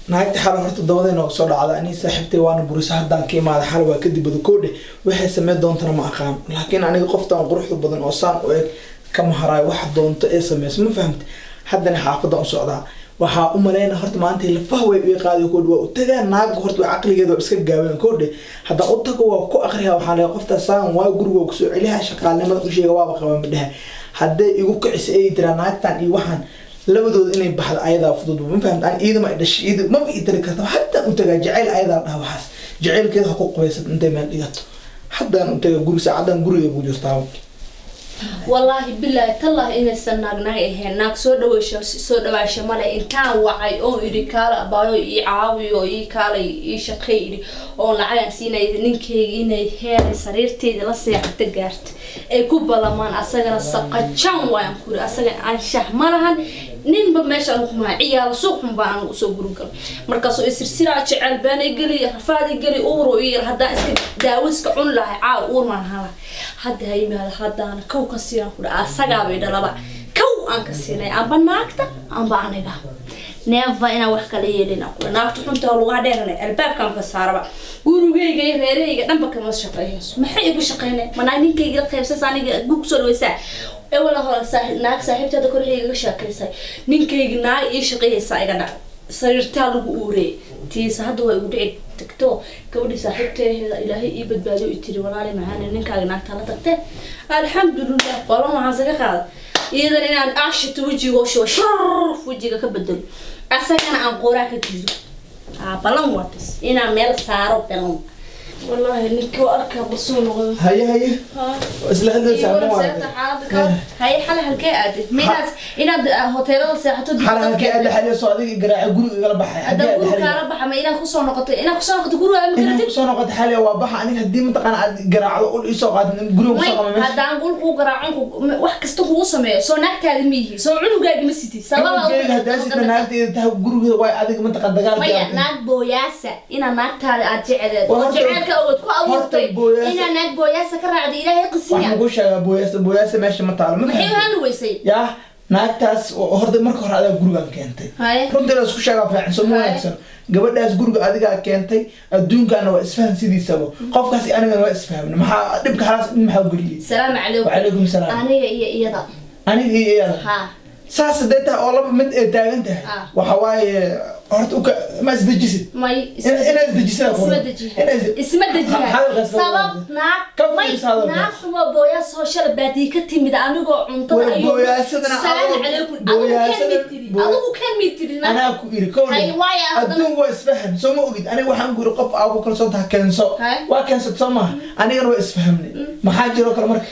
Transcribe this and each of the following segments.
Naagta xal horta dabadee nooga soo dhacda. Ani saaxiibtay waana burisa, haddaan ka imaada xal waa kadib bada koodhe. Waxay sameyn doontana ma aqaan, laakiin aniga qoftan quruxda badan oo saan u eg kama haraayo. Waxa doonto ee sameyso, ma fahamte? Haddana xaafadan u socdaa. Waxaa u maleyna horta maanta lafaha way ii qaadi koodhe. Waa u tagaa naaga horta, waa caqligeeda waa iska gaabeen koodhe. Haddaan u tago waa ku aqriyaa. Waxaan leeyahay qofta saan waa guriga waa kusoo celiyaa, shaqaalnimada u sheega waaba qabaa ma dhaha. Hadday igu kicisa ay tiraa naagtan iyo waxaan labadooda inay baxdo ayadaa fudud, ma fahamta? Ani iidama dhashay, iida maba ii tari karta. Haddaan u tagaa jacayl ayadaa dhaha, waxaas jacaylkeeda ha ku qubaysato intay meel dhigato. Haddaan u tagaa guri, saacadan guriga buu jirtaa. Wallaahi bilaahi tallaahi inaysan naag naag ahayn, naag soo dhaweysho soo dhawaasho male. Intaan wacay oo idhi kaala abaayo ii caawiyo, ii kaalay ii shaqey idhi oo lacagaan siinay ninkeyga inay heeray sariirteyda la seexata gaarta ay ku balamaan. Asagana saqajan waayaan kuri, asaga anshax ma lahan. Ninba meesha anu kumaha ciyaalo suuq xun baan anu usoo gurigal. Markaasoo isirsiraa jecel been geli, rafaad geli, uuru iyo haddaan iska daawo iska cuni lahay caaw uur maan ahaan lahay. Hadda ha yimaado, haddaana kow ka siinaan ku dhaha, asagaabay dhalaba kow aan ka siinay, amba naagta amba aniga. Neeva inaan wax kala yeelin aan kula naagta xunta lugaha dheeranay albaabkaan ka saaraba. Gurigayga iyo reerahayga dhanba kama shaqeynayso. Maxay igu shaqeynay? Manaa ninkayga la qaybsas aniga gug kusoo dhaweysaa ewala hore naag saaxiibteeda korxayga ga sheekaysay, ninkayga naag ii shaqeeyaysaa iga dhac, sariirtaa lagu uureyay tiisa. Hadda waa igu dhici tagto gabadhii saaxiibteeda ilaahay ii badbaadiyo, i tiri walaali macaane ninkaaga naagtaa la tagtee. Alxamdulilah, qolan waxaan saga qaaday iyadan inaan aashito wejiga oo shubo shurf wejiga ka bedelo, asagana aan qoraa ka jiido. Balan watas inaan meel saaro balan. Wallaahi ninkii waa arkaa basuu noqdo. Haye haye, isla hadlaysaa ma waa? Haye, xalay halkee aaday? Ma inaad hoteelada seexato? Xalay halkee aad xalay soo adiga garaaca guriga igala baxay? Hadda guriga kaala baxa, ma inaad kusoo noqoto, inaad kusoo noqoto guriga ma inaan garatid? Kusoo noqoto xalay waa baxa. Aniga haddii mataqaana aad garaacdo ul isoo qaadin guriga may kusoo qama meesha. Haddaan gul kuu garaacon wax kasta kugu sameeyo, soo naagtaada miyihi, soo cunugaaga ma sitid sababa? Cunugeyga haddaa sita naagteeda tahay gurigeeda waay adiga mataqaan dagaalka. Maya, naag booyaasa inaa naagtaada aad jeceleed War oo horta jaceylka ood ku abuurtay horta booyaasa inaa naag booyaasa ka raacday ilaahay wax qisinya. Maku sheegaa booyaasa? Booyaasa meesha ma taalo, ma maxay u fahamtay? hadli weysay? Yaa naagtaas horta marka hore adaa gurigan keentay. Haye. Runtii la isku sheegaa fiican, soo ma? Haye. Wanaagsan gabadhaas guriga adigaa keentay. Adduunkaana waa isfahan sidiisaba, qofkaas iyo anigana waa isfahamna. Maxaa dhibka halaas dhin maxaa geliyey? Salaamu calaykum. Wacalaykum salaam. Aniga iyo iyada. Aniga iyo iyada. Ha. Saas hadday tahay oo laba mid ay taagan tahay. Ah. Waxa waaye horta uka ma isdejisid? May. Inaa isdejisid. Isma dejiha, isma dejiha. Hadalkaas sabab naag ka may fiirso hadalkaas. Naag xumo booyaas oo shala baadiye ka timid anigoo cuntada War ayuu booyaasadana salaamu adoo calaykum adigu kan booyaasadana mid tiri, adigu kan mid tiri naag. Anaa ku iri kow. Hay, waayo haddana adduun waa isfahan, soo ma ogid? Aniga waxaan ku iri qof aa ku kalsoon taha keenso. Hay. Waa keensat soo maha? Anigana waa isfahamnay. Maxaa jiroo kale marka?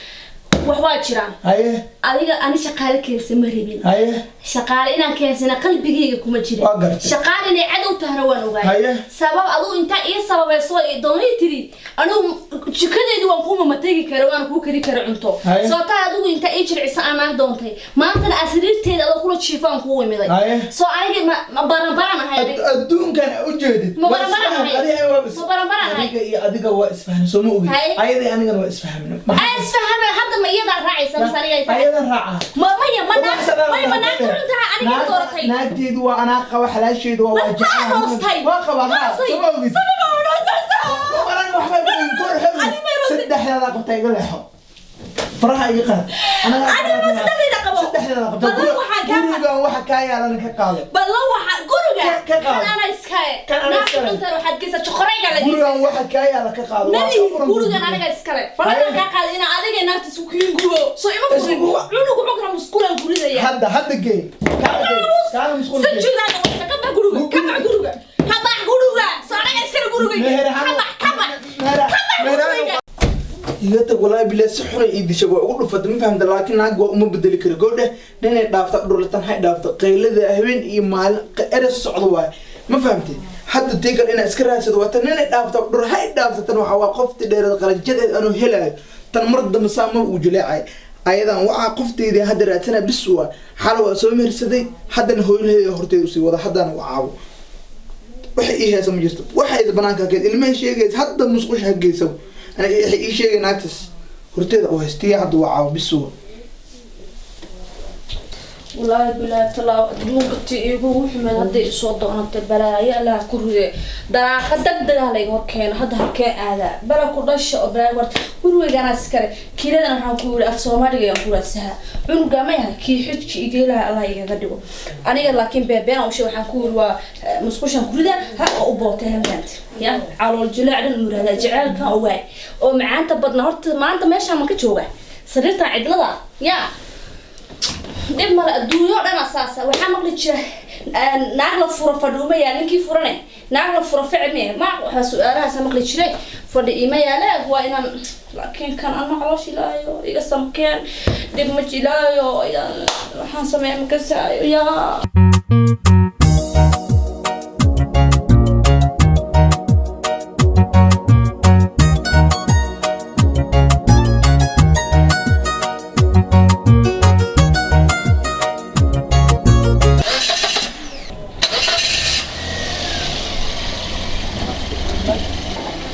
Wax waa jiraan. Haye. Adiga ani shaqaale keensa ma rabin. Haye. Shaqaale inaan keensana qalbigayga kuma jirin. Waa gartay. Shaqaale inay cadow tahna waan ogaay. Haye. Sabab adigu intaa ii sababayso doonay tiri anigu jikadeedii waan kuu mamategi kara, waan kuu kari kara cunto. Haye. Soo taa adigu intaa ii jilcisa anaa doontay, maantana asriirteeda adoo kula jiifaan kuu imiday. Haye. Soo aniga ma baran ahay aniga? Adduunkan ujeedid Ma waa baran-baran isfaham. ahay? Adiga waa Ma baran-baran ahay? Adiga iyo adiga waa isfahan, soo ma ogid? Haye. Ayadii anigana waa isfahamna. Aa isfahame, hadda ma iyadaa raacaysa mise aniga ay tahay? Ayadan raaca. Ma maya, ma naag may, ma naagta runtaha aniga i dooratay. Naagteedu waa anaa qaba, xalaasheedu waa ma jecelahay. Roostay. Waa qabaa haa, soo ma ogid? Sababa roostaysa. Waran waxba kor xor. Ani may roostay. Saddexdaada qabta, iga leexo, faraha iga qaad. Anaga Aniga ma saddexdayda qabo. Saddexdaada qabta. Balan waxaan kaa gurigan waxa kaa yaalan ka qaado. Ballan waxa guriga Ka qaado. Kan ana iskale. Kan ana naagta iskale. Runtan waxaad geysaa joqorayga la Gurigan geysaa. Waxa kaa yaala ka qaado. Waa mali soo furan gurigan guriga. Aniga iskale ballan Haye. kaa qaaday inaa adiga naagta isku kiin gubo, soo ima furin. Isku gubo. Cunugu wuxuu kala musqulaan guridaya. Hadda geey, kaala geey, kaala musqul geey. Sajidaada wasa ka bax guriga, ka bax guriga, ka bax guriga. Soo aniga iskale gurigayga. Meher ka ahaan bax, ka bax, meher ka bax meher gurigayga. Iga tag. Walaahi bilaa si xunay ii dishay, waa ugu dhufatay, ma fahamta? Laakiin naag waa uma bedeli kara gabadha. Ninay dhaafta dhurlatan hay dhaafta qaylada habeen iyo maalin eres socdo waaye, ma fahamtay? Hadda tii kale inaa iska raadsado waa tan. Ninay dhaafta dhur hay dhaafta tan. Waxaa waa qofti dheereed qalanjadeed anuu helaayo tan mar dambe saa ma uu jileecay ayadan. Waxaa qofteydii hadda raadsana bis waa xal waa soo mehersaday. Haddana hooylaheeda horteeda usii wada haddana wacaabo. Waxa ii heesa ma jirto, waxa is banaanka keed ilmaha sheegaysa hadda musqusha ha geysa. Aniga waxay ii sheegay naagtaas horteeda u haystiya hadda waa caawo bisuwa. Wallaahi bilaahi talaa adduunka ti iigu xumeed hadday isoo doonantay balaayo allaha ku ride daraaqa degdegaa layga hor keeno hadda halkee aadaa bala ku dhasha oo balaayo warta gurigaygaanaa iskale kiiladan waxaan ku yidhi af soomaaliga ayaan ku raadsahaa cunugaa ma yahay kii xijki igeelaha allah igaga dhigo aniga laakiin beebeen ushe waxaan ku yidhi waa musqushan ku rida ha oo u bootay hamdaant ya calool jilaac dhan uu yidhahdaa jaceylkan ogaay oo macaanta badna horta maanta meeshaan ma ka joogaa sariirtan cidlada ya dhib male adduunyo dhan asaasa waxaa maqli jira naag la furo fadhi uma yaal ninkii furane naag la furo ficil miye ma waxaa su-aalahaasa maqli jiray fadhi ima yaale waa inaan laakiin kan ana caloosh ilaayo iga samkeen dhib ma jilaayo waxaan sameeya makasaayo yaa.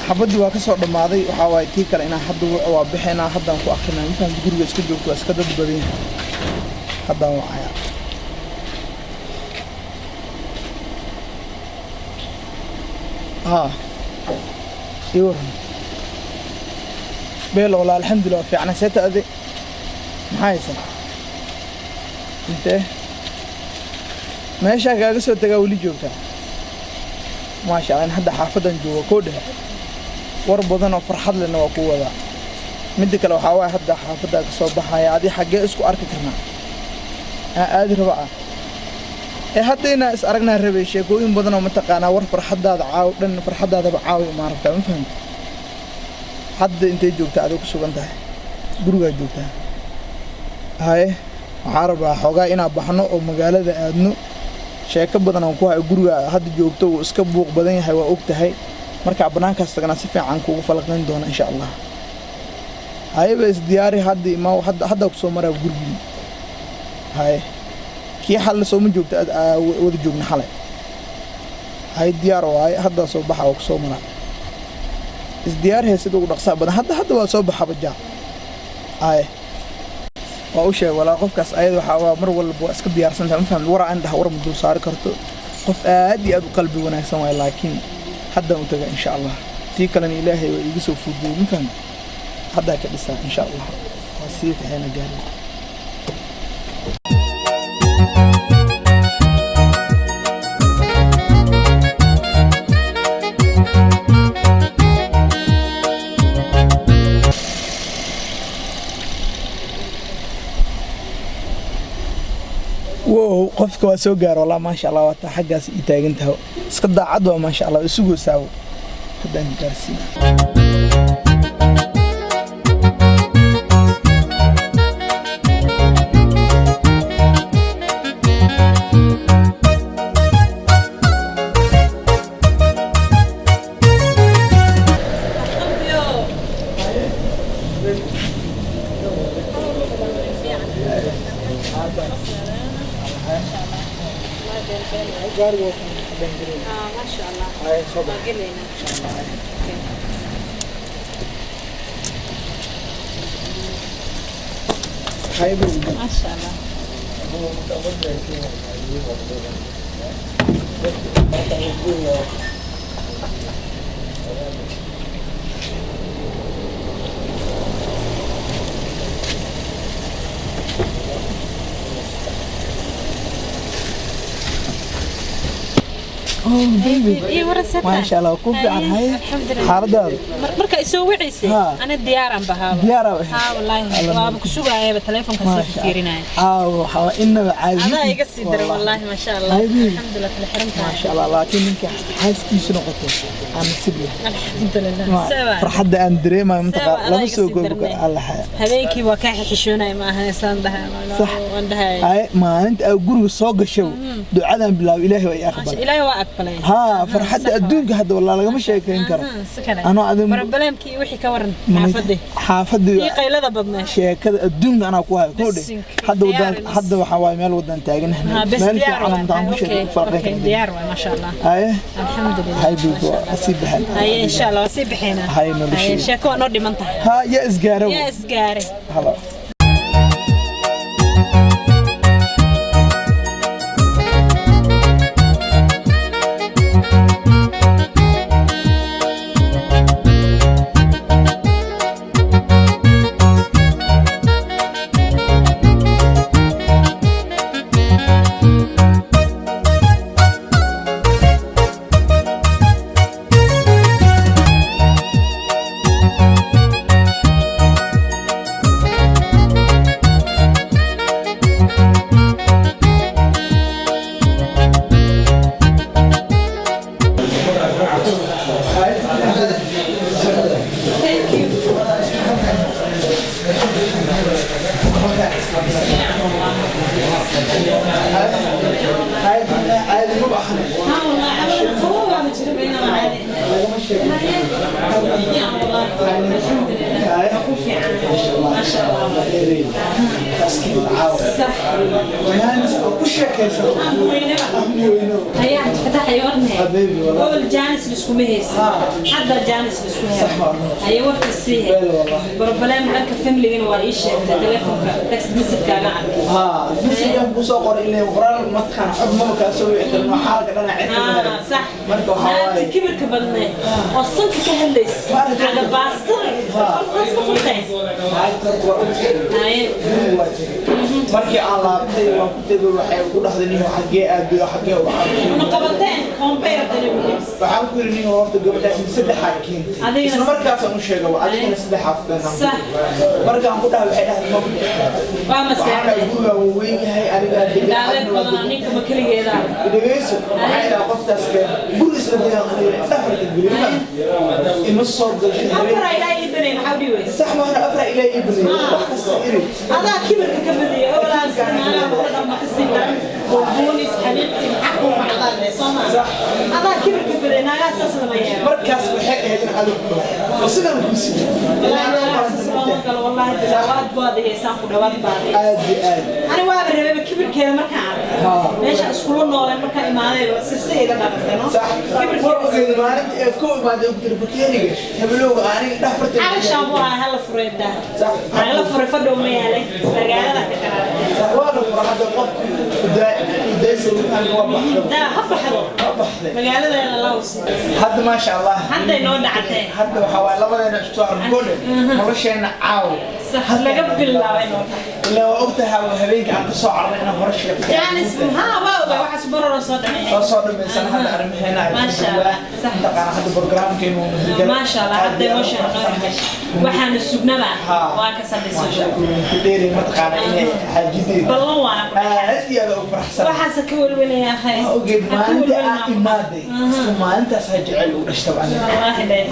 Xabadii waa kasoo dhammaaday. Waxaa waaye tii kale inaan hadda waco waa bixinaa haddaan ku akrinaa. Ma fahamta, guriga iska joogto waa iska dad badan yahay. Haddaan wacaya. Haa, ii waran beelo. Walaa alxamdulillah, waa fiicnaa. Seeta adi maxaa haysan? Intee meeshaa kaaga soo tagaa weli joogtaa? Maasha Allah, in hadda xaafadan jooga koo dheh war badan oo farxad lehna waa ku wadaa. Midda kale waxaa waaye hadda xaafaddaa kasoo baxaya. Adi xaggee isku arki karnaa? Aa aadi raba ah ee hadda inaa is aragnaa rabay. Sheekooyin badan oo mataqaanaa war farxaddaada caaw dhan farxaddaadaba caawi imaan rabtaa. Ma fahamta, hadda intay joogtaa adig ku sugan tahay? Gurigaa joogtaa? Haye, waxaa rabaa xoogaa inaa baxno oo magaalada aadno. Sheeko badan aan ku hayo. Guriga hadda joogto wuu iska buuq badan yahay, waa og tahay. Markaa bannaankaas tagnaa si fiican kuugu falaqayn doona insha Allah. Hayeba isdiyaari hadda imaa hadda hadda kusoo maraa gurigii. Haye, kii xalle sooma joogta wada joogna xalay? Haye, diyaar waaye. Haddaa soo baxa oo kusoo maraa. Isdiyaar hee sida ugu dhaqsaa badan. Hadda hadda waa soo baxaba jaa. Haye, waa u sheeg walaa qofkaas ayada waxaa waa mar walba waa iska diyaarsan tahay. Ma fahamta, waraa indhaha war ma dul saari karto. Qof aad iyo aad u qalbi wanaagsan waay, laakiin haddaan u taga insha Allah. Tii kalena ilaahay waa iiga soo fuudiyey. Ma fahamta, haddaa ka dhisaa insha Allah. Waa sii kaxeena gaari. Wow, qofka waa soo gaar walaa. Maasha Allah, waa taa xaggaas ii taagan tahay. Iska daacad waa, maasha Allah. Isugu saawo haddaan gaarsiina. ما شاء الله. Haye, soo bax. قلينا. Haye baby. ما شاء الله. Oh baby. إيه ورثتها. Maasha Allah, ku fiican. Haye. Alxamdulillah. Xaaladaada? Marka isoo wicisay Ha. ana diyaaran bahaaba. Diyaar ah? Ha wallaahi, Allah. waaba ku sugaayaba taleefonka soo Maasha fiirinaya. Allah, waxaa waa inaba caadi. Adaa iga sii daray wallaahi, ma sha Allah. Haye, baby. Alxamdulillah, kala xiran tahay. Maasha Allah, laakiin ninka xaaskiisu noqoto aan nasiib leh. Alxamdulillah. Sawa. Farxadda aan dareemayo mataqaa Sawa, adaa lama iga soo sii goobi darnay. karo Allah haya. Habeenkii waa kaa xishoonaya ma ahan isaan dhahay. Sax. Waan dhahay. Haye, maalinta aa guriga soo gasho ducadan bilaab, ilaahay waa ii aqbalay. Ilaahay waa aqbalay. Haa, farxadda adduunka hadda walaa lagama sheekeyn karo. Si kale. Anoo adin Problemkii wixii ka waran xaafadii. Xaafadii. Ii qaylada badnaa. Sheekada adduunka anaa ku hayo koo dheh. Bisinka, hadda wadaan diyaar. Hadda waxaa waaye meel wadaan taaganahay. Ha bes meel diyaar fiican waay. intaan ku Okay, sheegay farqin okay, karno. Diyaar waay, ma sha Allah. Haye. Alxamdulillah. Haye baby, waa sii baxeen. Haye, insha Allah waa sii bixinaa. Haye, nolosheeda. Haye, sheeko waa noo dhiman tahay. Haa, yaa isgaaro. Yaa isgaaray. Hala. Dheerey askii caawa Sax. Jaanis oo ku sheekaysato. Aan weyno. Aan weyno. Ayaa Cabdifataax ay warnee. Habibi, wallahi. Gobol jaanis liskuma haysan. Hadda jaanis lisku Sax helo. waa. Ayaa warka sii. Beel wallahi. Problem dhanka family-gana waa ii sheegtay, telefoonka text message-kaaga arkay. Haa, message-kan kusoo qoray ilaa qoraal mataqaan cod maba kaa soo wici karin oo xaalka dhanac Ah, sax. Marka waxaa Naagta waaye kibirka badneed oo sanka ka hadlaysa. Maaragtay. Cagabaastada. Qofkaas ma furtay. Naagta horta waa ogtahay. Haye. Guriga waa tegey. Markii aan laabtay waan ku tegey, waxay ugu dhahday niyo xaggee aadayo, xaggee u baxay. Ma qabateen compare tani ugu. Waxaan ku yidhi niyo horta gabadhaas saddexaa keentay. Adigana Isla markaasaan u sheegay adigana saddexaa ku keenaan. Sax. Markaan ku dhahay waxay dhahday ma bixi karto. Waa Waxaan maseexday. dhahay guriga wuu weyn yahay, anigaa degan, Daadeed adna waa badanaa degan. ninka ma keligeeda. Dhegeyso, waxay dhahay qoftaas keen guri isla degan aniga dhafarka guri ima soo gashay habeen. Afar ilaa ii banay maxaa u dhihi weyse? Sax maana afra ilaa ii baneeyay wax kasta iri. Adaa kibirka ka badiyay oo walaal naagaha uga dhan ka sii daran. Buunis xabiibti maxaa ku macdaan leh soo ma? Sax. Adaa kibirka badiyay, naagaha saas lama yeelo. Markaas waxay ahayd in adigu ku dhaho oo sidan kuu sido. Wallaahi naagaha saas looma galo, wallaahi dhawaad baad heesaan ku dhawaad baad. Aad iyo aad. Ani waaba rabay kibirkeeda markaan arkay. Meesha iskula nooleen markaan imaaday sirsi ila dhaqantay no. Sax. War ogeyd maalinta ee ku imaaday ugu tiri bakeeriga hebelowga aniga dhafarta. Calishaan buu ahaa hala furay daa. Sax. Hala furay fadhow ma yaalay magaalada ka qaraartay. Sax, waa la fura hadda qofku udaysa wuxuu waa baxdo. Daa ha baxdo. Waa baxday. Magaaladeena laws. Hadda maasha Allah. Hadday noo dhacatay. Hadda waxaa waaye labadeena isku soo argoole nolosheena caawo. Sax laga bilaabay noo tahay. Ilaa waa ogtahay habeenka aan kasoo carray inaan hore sheegtay. Jaanis haa waa ogaa waxaas bararo soo dhamay. Soo dhamaysan hadda arrimaheena. Maasha Allah. Sax. Mataqaana hadda programkeenu wuu hirgalay. Maasha Allah hadday hawshan noo dhamaysay. Waxaanu sugnaba waa ka sadhisay. Maasha Allah ku dheeri mataqaana inay xaajideeda. Ballan waana ku dhaxay. Aad iyo aad ugu faraxsan. Waxaase ka welwelaya akhay. Ma ogeed maalinta aan imaaday isla maalintaas ha jecel u dhashtaba aniga. Wallaahi dee.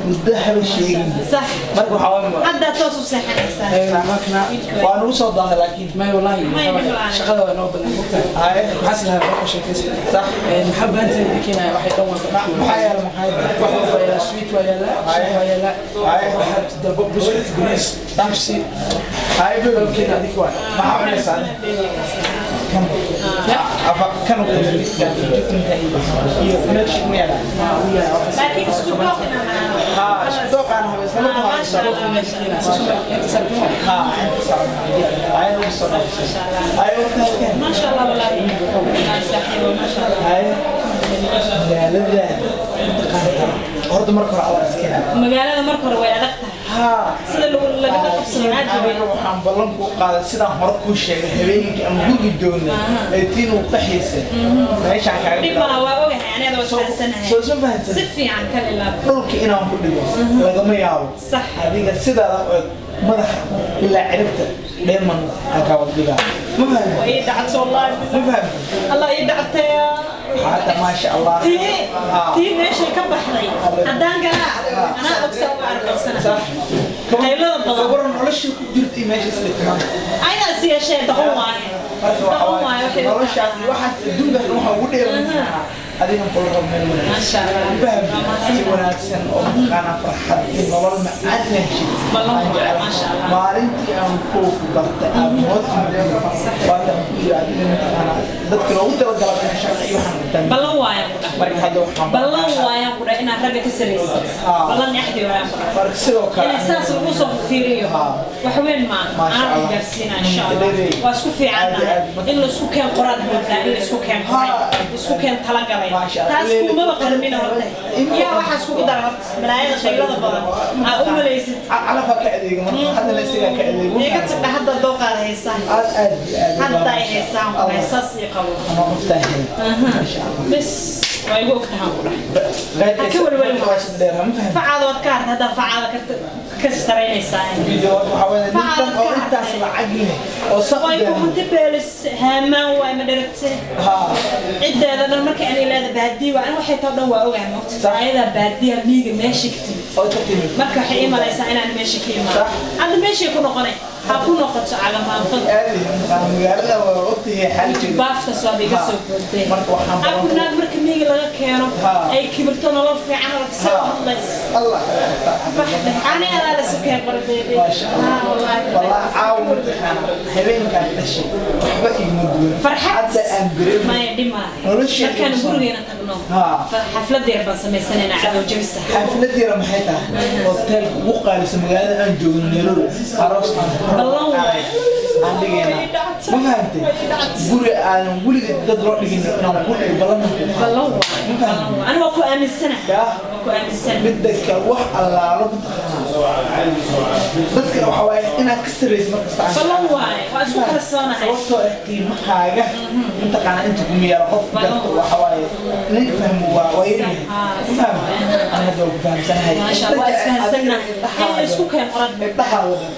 Muddo haba sheegin. Sax. Marka waxaa waaye Hadda toos u seexanaysaa. waa nagu soo daahay laakiin may wallahi May dhiblaan. Shaqada waa noo badan mogtahay. Haye. Waxaas lahaa waa sheekaysta. Sax. Maxaa baanteeda keenaya waxay dhan waa Maxaa yaala maxay? Wax walba yaala, sweet waa yaala, shaah waa yaala, Haye. waxaa dalbo buskut, bariis, chipsi. Haye baby. Dalabkeena adig waay. Maxaa cunaysaa? Kan. Afa kan u kale. Iyo milkshake ma yaala? Laakiin isku dooq inaan ahaano. Haa, isku dooq aan habaysan marka hore. Maasha Allah, maasha Allah. Inta sarkin waay. Haa, inta saaran. Haye ugu soo dhawaysay. Haye waqti. Maasha Allah wallaahi. Wallaahi saaxiibo maasha Allah. Haye. Magaalada mataqaantaa horta marka hore adaa iska hela. Magaalada marka hore way adag tahay. Haa. Sida lagu laga qabsado aad bay Aniga waxaan ballan kuu qaaday sidaan hore kuu sheegay habeenkii aan guriga joognay ee tiin uu qaxaysay meeshaan kaaga dhib bilaabay. malaha waa ogahay aniga waa fahansanahay. Soo soo fahansan. Si fiican kala ilaab. Dhulka inaan ku dhigo lagama yaabo. Sax. Adiga sidaada u eg madaxa ilaa ciribta dheeman aan kaa wada dhigaa. Ma fahamtid? Way dhacdo wallaahi. Ma fahamtid? Allah ii dhactay. Hadda maasha Allah. Tii Haa. tii meeshay ka baxday. Haddaan galaa anaa ogsa uga arkaysana. Sax. Qaylada badan. Gabar nolosha ku jirta iyo meesha isla timaada. Ayadaa is yeeshee doqon waaye. Marka waxaa Doqon waaye waaye waxay noloshaas iyo waxaas adduunkaas waxaa ugu dheeran adigan kula rabo meel wanaagsan. Maasha Allah. Faham Waa mahadsan si wanaagsan oo mataqaanaa farxad iyo nolol macaan inaa heshid. Ballan Aan waaye, jecelahay. maasha Allah. Maalintii aan kuu ku bartay aad noo timid waataan ku yidhi adiga mataqaanaa dadka loogu talagalay inay shaqa iyo waxaan qabtaan. Ballan waayaan ku dhahay. Marka hadda waxaan Ballan waayaan ku dhahay inaad ragga ka saraysid. Haa. Ballan axdi waayaan ku dhahay. Marka sidoo kale Inay saas ugu soo fiiriyo. Haa. Wax weyn maaha. Maasha Anaa Allah. gaarsiinaa insha Allah. Dheerey. Waa isku fiican Aad iyo tahay. aad. In la isku keen qoraad moodaa, in la isku keen qoray. Haa. Isku keen talagalay. Maasha Allah. Taas kumaba qarmina horta. Yaa waxaas kugu dara horta. Malaayada shaylada badan. Aa u malaysid. Calafaa ka adeega marka haddana isagaa ka adeega. Iga tagdha hadda dooqaad haysaa. Aad aad iyo aad. Hadda ay haysaan ku dhahay saas ii qabo. Ama qoftaa helay. Maasha Allah. Bes waa igu ogtahaan ku dhahay. Ha ka welwelin. Dheer, ma fahamtid? Facaada waad ka hartay haddaa facaada karta ka saraynaysaa. Video waxaa weeye ninkan oo intaas lacag leh oo saq Way ku hanti beelis haamaan waay ma dheragtay. Haa. Ciddeeda dhan markay ani leeda baadiye waa ani waxay tao dhan waa ogahay moogta. Sax. Ayadaa baadiya miyiga meesha ka timid. Oo ka timid. Marka waxay ii malaysaa inaan meesha ka imaado. Sax. Hadda meeshay ku noqonay. Ha ku noqoto cagamaanfada. Aadi magaalada waa waqtigii xaalkeeda. Baaftaas waa iga soo boodeen. Marka waxaan Aku naag marka miyiga laga keeno ay kibirto nolol fiican oo soo hadlays. Allah. Baxda ani adaa la sukeen barbeebe. Maasha Allah. Wallah caawa imtixaan habeenkaan dhashay waxba iguma duwan. Farxad. Hadda aan dareemo. Maya dhimaayo. Nolosha markaan gurigeena tagno Ha. Xaflad yar baan samaysanaynaa cadow jabisa. Xaflad yara maxay tahay? Hoteelka ugu qaalisan magaalada aan joogno Nairobi aroos aan Ballan waay. aan dhigaynaa. Ma fahantay? Guri aanan weligeed dad loo dhigin inaan ku dhigo ballan ku qaado. Ballan waay. Ma fahantay? Ani waa ku aaminsanahay. Yaa. Waa ku aaminsanahay. Midda kale wax allaalo mataqaanaa dadka waxa waaye inaad ka sarreyso markasta aan Ballan waay, waa isku kalsoonahay. Sababtoo ah qiimahaaga mataqaanaa inta kuma yaalo qof garto waxa waaye nin fahmo waa yaryahay. Ma fahmi? Ani hadda waa ku fahamsanahay. Maasha Allah, waa isfahansannahay. In la isku keen qoran. Indhahaa wadan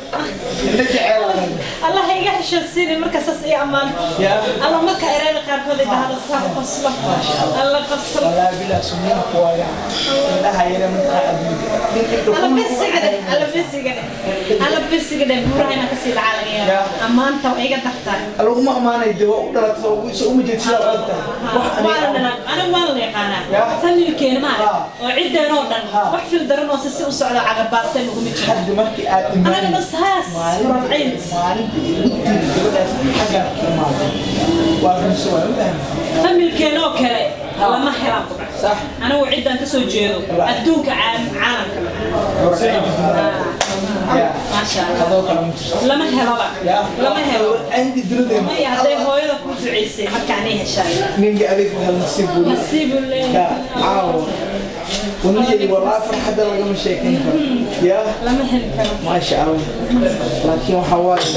indha jeceel wadan. Allah ha iga heshoosiinin marka saas ii ammaanto. Yaa. Allah marka ereyada qaarkood ay dhahdo saa qoslo. Allah qoslo. Wallaahi bilaa sunnaha kuwaaga indhaha yare mataqaa adduunka. Alla besiga dheh, alla besiga dheh. Alla besiga dheh, buuraha inaan kasii dhacaa laga yaabaa. Yaa. Ammaanta waa iga dartaa. Laguma ammaanay dee waa u dhalatay soo uma jeed sidaa u egtahay. Wax Waa la aniga dhalaa, aniga waan la yaqaanaa. Yaa. Familkeena ma arag. Ha. Oo ciddeen oo dhan Ha. wax fil daran oo si si u socdo cagabaastay laguma jiro. Hadda markii aad Anaga imaanayso bas haas, rabciid. Maalinta igu tiri gabadhaas xaggaan ka imaaday waa runsi waa ma fahmi. Familkeena oo kale lama helaan ku dhac. Sax. Anigu ciddaan kasoo jeedo Wallaahi. adduunka caalamka. Yaa. Maasha Allah. Adoo kale ma jirto. Lama helaba. Yaa. Lama helo. Cindi dunida. Maya hadday hooyada ku duceysay marka anay heshay. Ninka adeeg waxaa nasiib buu leeyahay. Nasiib u leeyahay. Yaa, caawa. Wadnahayga wallaahi farxadda lagama sheekeyn karo. Yaa. Lama heli karo. Maasha Allah. Laakiin waxaa waaye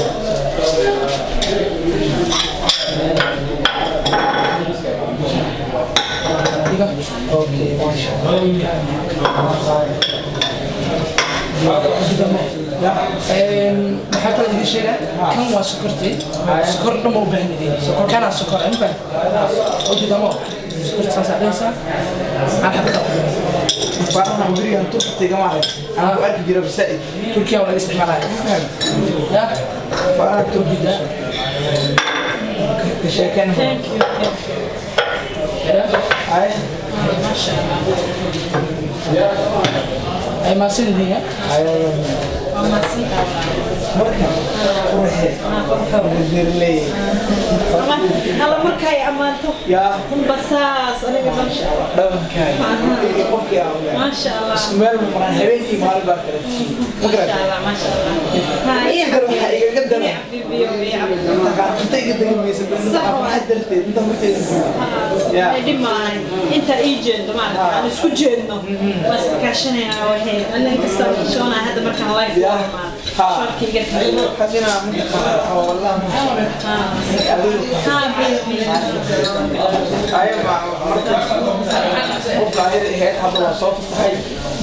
Okay, maasha Allah. Maxaa kaloo idin sheegaa? Kan waa sokortii. Sokor dhan ma u baahan idin. Kanaa sokor, ma fahamtay? Ujeedamo. Sokorta saas aad dhahaysaa. Hal xabad ku daraysaa. Farahan berigan Turkiga ma arag. Aan ku arki jiray basaa'id. Turkiya waa laga isticmaalaya. Ya? Faraha Turkiga. Ka sheekeen. Thank you. Ya? Ay, Maasha Allah. Ay maasan idin ya? ay. Waa mahadsantahay. Marka qurxe. Beerley. Alla marka ay ammaanto. Yaa. Basaas aniga maasha Allah. Dhabankaaga. Iyo qofkii aan ogaa. Maasha Allah. Isku meel ma maraan habeenkii maalin baa kale. Ma Maasha garatay? Allah, maasha Allah. Ha, Inta kale waxaa igaga daran. Bibiyo, biyo. Mataqaan cunto iga degi maysa Sax waay. farxad darteed inta horteeda joogo. Yaa. Ay dhimaahay. Inta ii jeedo maaragtay, aan isku jeedno. Waa iska kaashanaynaa waxay. Aniga inkastoo aan xishoonahay hadda markaan live Yaa. ku imaado. Ha. Shortkayga tago. Hadina mataqaan waxaa wallah ma Ha. adigu Ha, biyo, biyo. Ay, marka qofka ayada ahayd hadda waa soo fasaxay.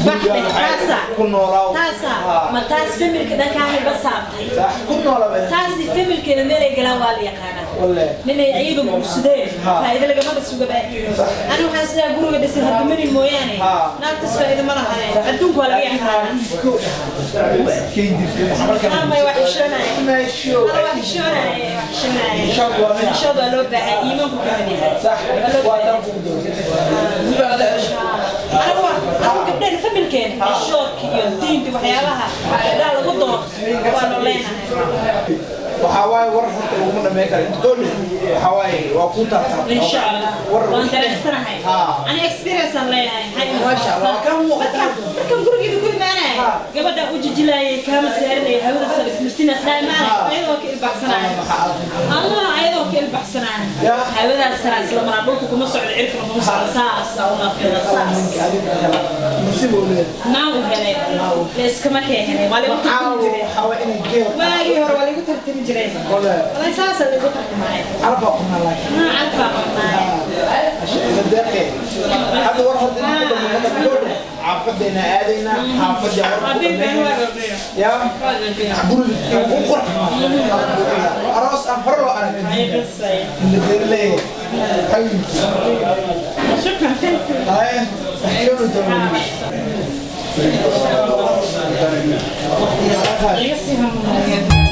Baxday, Guriga waxay taasa. ku noolaaw. Taasa. Ha. Ma taas familka dhankaanay ba saabtay. Sax, ku noolaa bay. Taasi familkeena meelay galaan waa la yaqaanaa. Walle. Ninay ayaga guursadeen Ha. faa'iido lagamaba sugaba. Ani waxaan isleeyahay guriga dhisan hadda mani mooyaane Ha. naagtaas faa'iido ma lahane adduunka waa laga yaqaanaa. U adkeyn jirtay marka. Amay waa xishoonaya. Meesho. Alla waa xishoonaya, waa xishoonaya. Xishood waa mid. Xishood waa loo baahan iimaanku ka mid yahay. Sax, Waa loo waa baahan. tan kugu dhow. Anigu waa anigu gabdhaha familkeena xishoodka iyo diinta waxyaabaha gabdhaha lagu doorto waa loo leenahay. Waxaa waaye war horta laguma dhameyn karo. Inta koodhi waxaa waaye waa kuu taabtaa. Insha Allah. War- Waan dareensanahay. Ha. Ani experience aan leeyahay. Maasha Allah, waa kaa muuqata. Markaan gurigeeda ku imaanaya Ha. gabadha u jijilaayay kaama saarinaya hawada sare ismirsiinaas dhahay maana Ha. ayadoo ka ilbaxsanaya. Allah ayadoo ka ilbaxsanaya. Ya. Hawadaas sare isla maraa dhulka kuma socdo cirkana kuma socdo saas aa u naafeeda saas. Ninka adiga hela. Nasiib uu leeyahay. Naa u helay. La iskama kee helay. Waa lagu Caawa tartami jiray. waxaa waaye inay geel Waagii hore waa lagu tartami jiray. Wale. Wallahi saasaa lagu tartamaya. Carab baa qurnaa laakiin. Haa, carfaa qornaaya. Hadda war horta inta ku dhammaado gabadha xaafadeena aadaynaa xaafadda war ku dhammaynaa yaa guriga u qurx aroos aan hore loo arag inda beerley xawiinki haye waxyoonu doonaa. Iga sii hamuunaya.